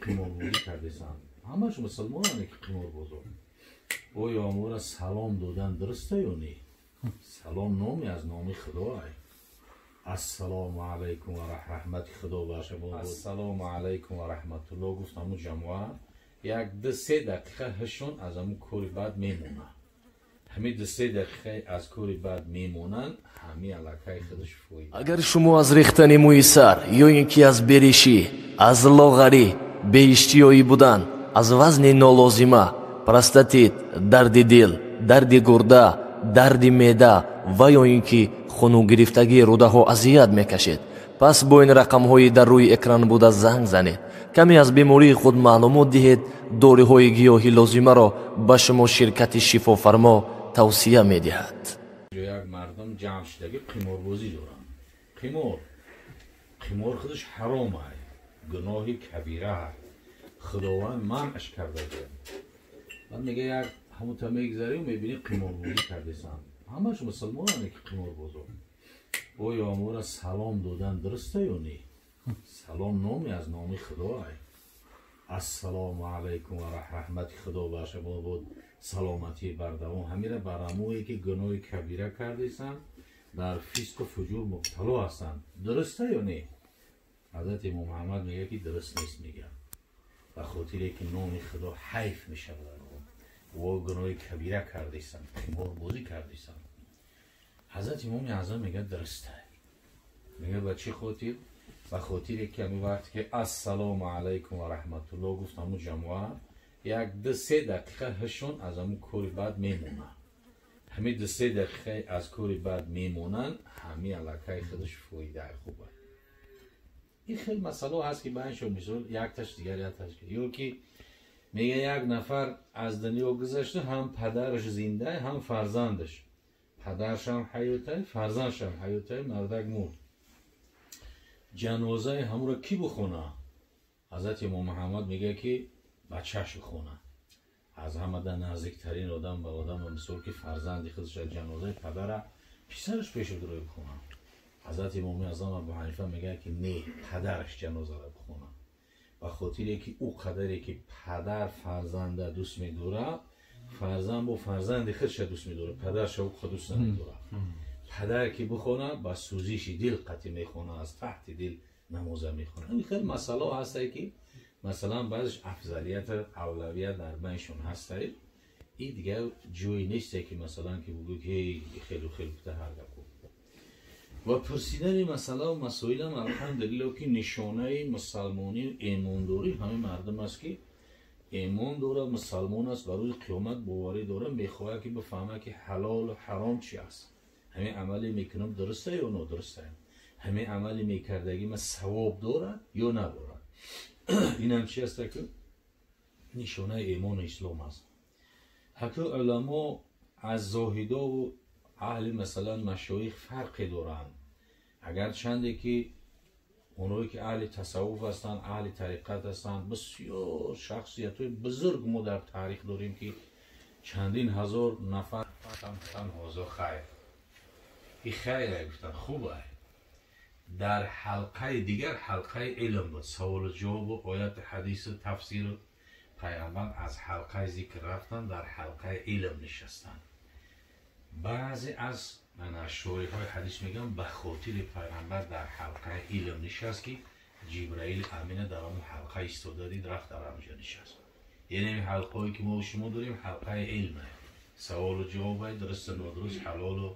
Қиморбозӣ кардесанд, ҳамаш мусулмонане ки қиморбозо. Оё амора салом додан дуруста ё не? Салом номи аз номи Худо ай. Ассалому алайкум ва раҳмати Худо бар шумо. Ассалому алайкум ва раҳматуллоҳ гуфт, ҳамун ҷамоа як ду се дақиқа ҳашон аз ҳамун кори бад мемонад. Ҳамин ду се дақиқа аз кори бад мемонанд, ҳамин аллакай худаш фоида. Агар шумо аз рехтани мӯи сар ё ин ки аз беришӣ, аз лоғарӣ, беиштиёӣ будан, аз вазни нолозима, простатит, дарди дил, дарди гурда, дарди меъда ва ё ин ки хунугирифтагии рӯдаҳо азият мекашед, пас бо ин рақамҳои дар рӯи экран буда занг занед, каме аз бемории худ маълумот диҳед. Доруҳои гиёҳи лозимаро ба шумо ширкати Шифофармо тавсия медиҳад. Як мардум ҷамъ шудагӣ қиморбозӣ доранд. Қимор, қимор худаш ҳаром ай, гуноҳи кабира, Худованд манъаш карда. Баъд мега, як ҳамута мегзарӣ, мебинӣ қиморбозӣ кардесанд, ҳамаш мусулмонане ки қиморбозо. Оё амора салом додан дуруста ё не? Салом номи аз номи Худо ай. Ассалому алайкум ва раҳмати Худо бар шумо буд, саломатии бардавом. Ҳамира бар ҳамое ки гуноҳи кабира кардесанд, дар фисқу фуҷур мубтало ҳастанд, дуруста ё не? Ҳазрати имом Муҳаммад мегӯяд ки дуруст нест. Мегӯяд, ба хотире ки номи Худо ҳайф мешавад. Во гуноҳи кабира кардесанд, қиморбозӣ кардесанд. Ҳазрати имоми аъзам мегӯяд, дуруста. Мегӯяд, ба чӣ хотир? Ба хотире ки ҳамин вақте ки ассалому алайкум ва раҳматуллоҳ гуфт, ҳамун ҷамоа як ду се дақиқа ҳашон аз ҳамун кори бад мемонад. Ҳамин ду се дақиқа аз кори бад мемонанд, ҳамин аллакай худаш фоидаи хуб. Ин хел масъало ҳаст ки байншон мисол якташ дигар якташ. Ё ки мега, як нафар аз дунё гузашта, ҳам падараш зинда, ҳам фарзандаш. Падаршам ҳаётай, фарзандшам ҳаётай. Мардак мурд, ҷанозаи ҳамуро кӣ бихона? Ҳазрати имом Муҳаммад мегӯяд ки бачааш бихона. Аз ҳамада наздиктарин одам ба одам, мисол ки фарзанди худаш, ҷанозаи падара писараш пеши дурои бихона. Ҳазрати имоми аъзам Абу Ҳанифа мегӯяд ки не, падараш ҷанозаро бихона, ба хотире ки ӯ қадаре ки падар фарзанда дӯст медорад, фарзанд бо фарзанди худша дӯст медорад, падарша ӯ дӯст намедорад. Падар ки бихона, ба сӯзиши дил қатъи мехона, аз таҳти дил намоза мехона. Ин хел масъалао ҳастае ки масалан баъзеш афзалияту авлавият дар байншон ҳастае. Ин дигар ҷое несте ки масалан ки бугӯ ки хелу хел гуфта ҳар гап. Ва пурсидани масъалаву масоилам, алҳамдулилло, ки нишонаи мусалмонию эмондорӣ ҳамин мардум аст ки эмон дорад, мусалмон аст, ба рӯзи қиёмат боварӣ дорад, мехоҳад ки бифаҳмад ки ҳалолу ҳаром чи аст, ҳамин амале мекунам дуруста ё нодуруста, ҳамин амале мекардагӣ ма савоб дорад ё надорад. Инам чи аста ки нишонаи эмону ислом аст. Ҳаку уламо аз зоҳидову аҳли масалан машоих фарқе доранд. Агарчанде ки оное ки аҳли тасаввуф ҳастанд, аҳли тариқат ҳастанд, бисёр шахсиятҳои бузург мо дар таърих дорем ки чандин ҳазор нафар ҳозир хайр и хайре гуфтан, хуб ай. Дар ҳалқаи дигар, ҳалқаи илм буд, саволу ҷавобу ояту ҳадису тафсиру. Пайғамбар аз ҳалқаи зикр рафтан, дар ҳалқаи илм нишастанд. Баъзе аз шориҳои ҳадис мегӯянд, ба хотири пайғамбар дар ҳалқаи илм нишаст ки Ҷибраили Амина дар он ҳалқа истода дид, рафт, дар ҳамҷо нишаст. Яъне ҳалқаое ки мо шумо дорем, ҳалқаи илме, саволу ҷавобай, дурусту нодуруст, ҳалолу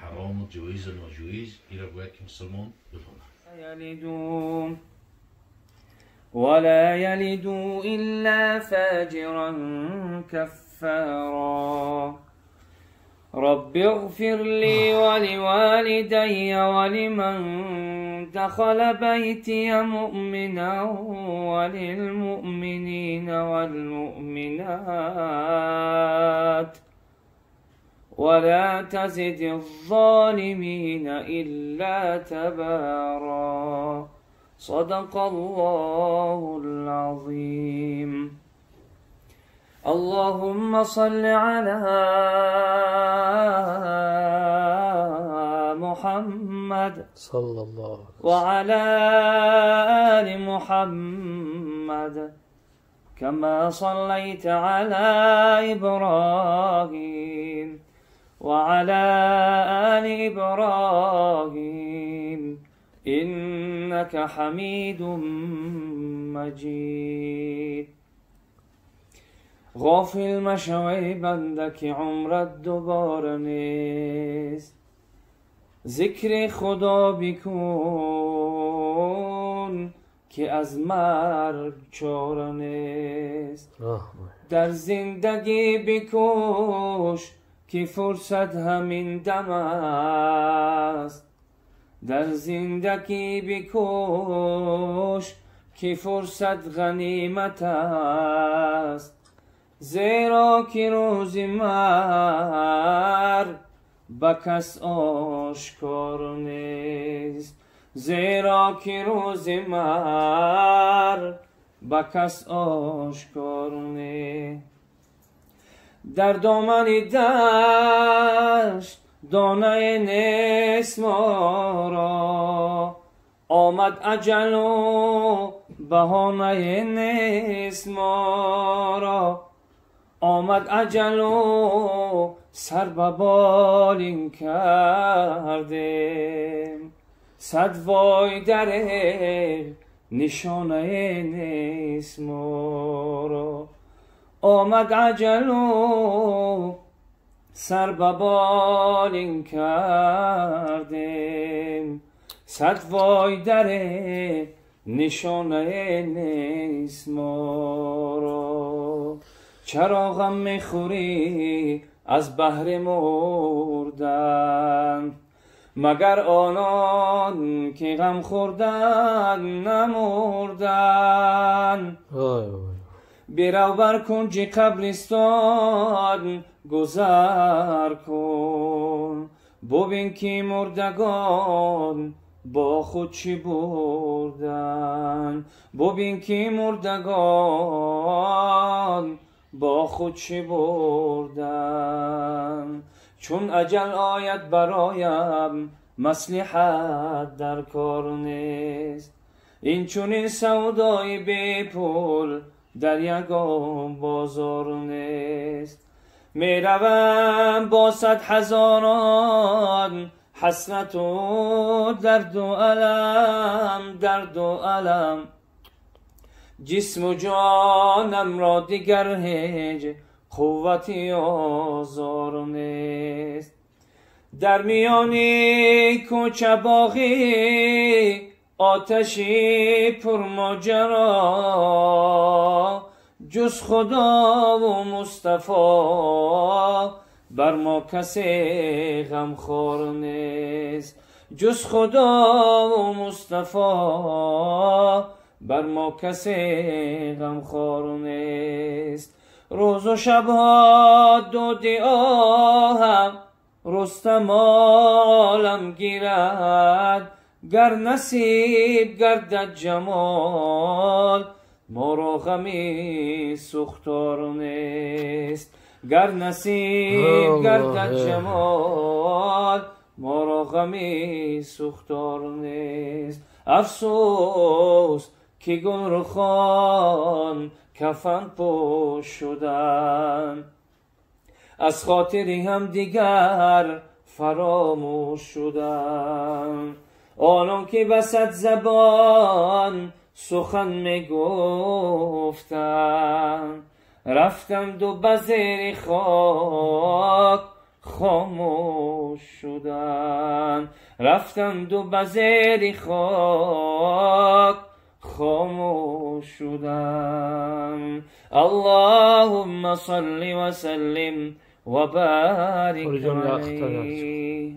ҳарому, ҷоизу ноҷоиз, инро бояд ки мусулмон бидонад. ولا يلدوا إلا فاجرا كفارا. رب اغفر لي ولوالدي ولمن دخل بيتي مؤمنا وللمؤمنين والمؤمنات ولا تزد الظالمين إلا تبارا. صدق الله العظيم. اللهم صل على محمد صلى الله عليه وسلم وعلى آل محمد كما صليت على إبراهيم وعلى آل إبراهيم إنك حميد مجيد. غافل مشوی بنده که عمرت دوباره نیست، ذکر خدا بکن که از مرگ چاره نیست. در زندگی بکوش که فرصت همین دم است، در زندگی بکوش که فرصت غنیمت است، زیرا که روز مرگ به کس آشکار نیست، زیرا که روز مرگ به کس آشکار نیست. در دامن دشت دانه نیست ما را، آمد اجل و بهانه نیست ما را، آمد اجل و سر به بالین کردیم، صد وای در نشانه نیست ما را، آمد اجل و سر به بالین کردیم، صد وای در نشانه نیست ما را. چرا غم میخوری از بهر مردن، مگر آنان که غم خوردن نمردن؟ برو بر کنج قبرستان گذر کن، ببین که مردگان با خود چی بردن، ببین که مردگان با خود چی بردن. چون اجل آید برایم مصلحت در کار نیست، این چنین سودای بی پول در یگان بازار نیست. میروم با صد هزاران حسرت و درد و الم، درد و الم، جسم و جانم را دیگر هیچ قوتی آزار نیست. در میان کوچه باغی آتشی پرماجرا، جز خدا و مصطفی بر ما کسی غمخوار نیست، جز خدا و مصطفی بر ما کسی غمخوار نیست. روز و شبها دو آهم رستم عالم گیرد، گر نصیب گردد جمال ما را غمی سوختار نیست، گر نصیب گردد جمال ما را غمی سوختار نیست. افسوس که گلرخان کفن پوش شدن، از خاطر هم دیگر فراموش شدن. آنان که به صد زبان سخن میگفتند، رفتند و به زیر خاک خاموش شدند، رفتند و به زیر خاک خاموش شدند. اللهم صل وسلم وبارك عليه.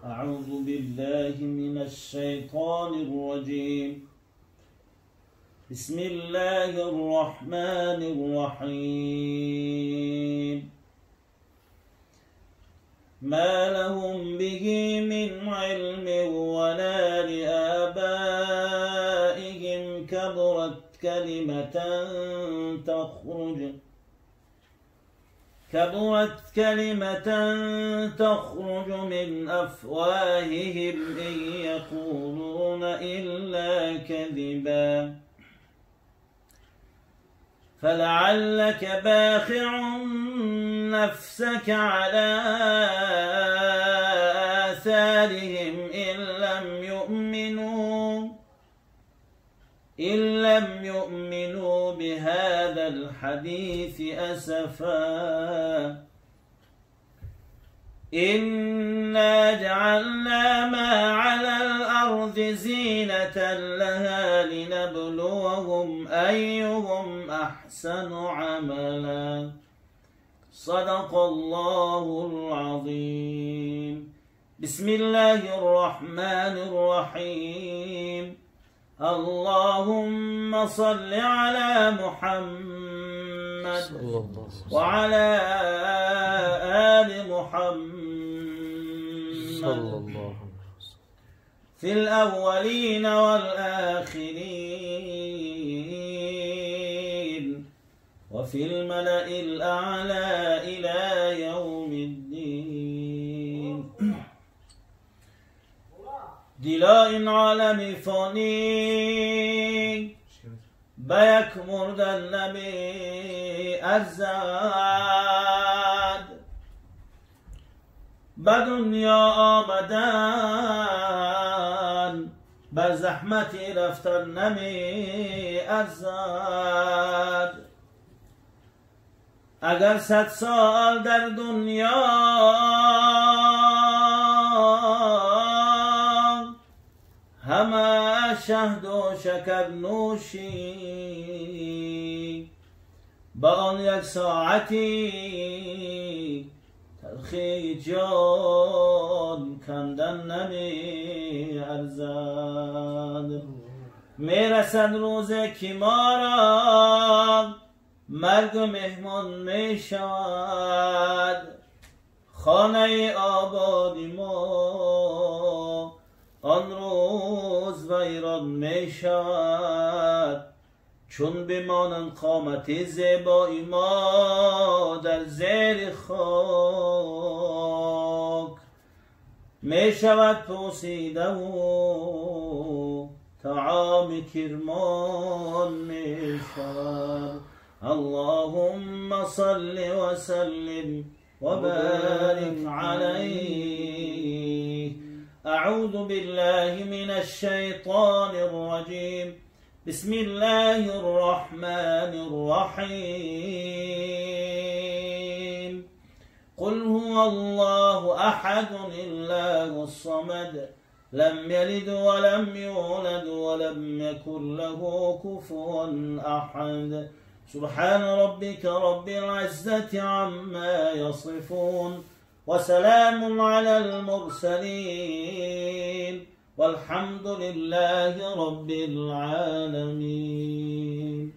أعوذ بالله من الشيطان الرجيم. بسم الله الرحمن الرحيم. ما لهم به من علم ولا لآبائهم، كبرت كلمة تخرج تخرج كبرت كلمة تخرج من أفواههم إن يقولون إلا كذبا فلعلك باخع نفسك على آثارهم إن لم يؤمنوا بهذا الحديث أسفا إنا جعلنا ما على الأرض زينة لها لنبلوهم أيهم أحسن عملا صدق الله العظيم. بسم الله الرحمن الرحيم. اللهم صل على محمد وعلى آل محمد في الأولين والآخرين وفي الملأ الأعلى إلى يوم الدين. دلاء عالم فانی به یک مردن نمی ارزد، به دنیا آمدن بر زحمت رفتن نمی ارزد. اگر 100 سال در دنیا همه شهد و شکر نوشی، با آن یک ساعتی تلخی جان کندن نمی ارزد. میرسد روز که ما را مرگ مهمان می شود، خانه آباد ما آن روز ویران می شود. چون بمانند قامت زیبای ما در زیر خاک، می شود پوسیده و طعام کرمان می شود. اللهم صل وسلم وبارك عليه. أعوذ بالله من الشيطان الرجيم. بسم الله الرحمن الرحيم. قل هو الله أحد الله الصمد، لم يلد ولم يولد ولم يكن له كفوا أحد. سبحان ربك رب العزة عما يصفون، وسلام على المرسلين، والحمد لله رب العالمين.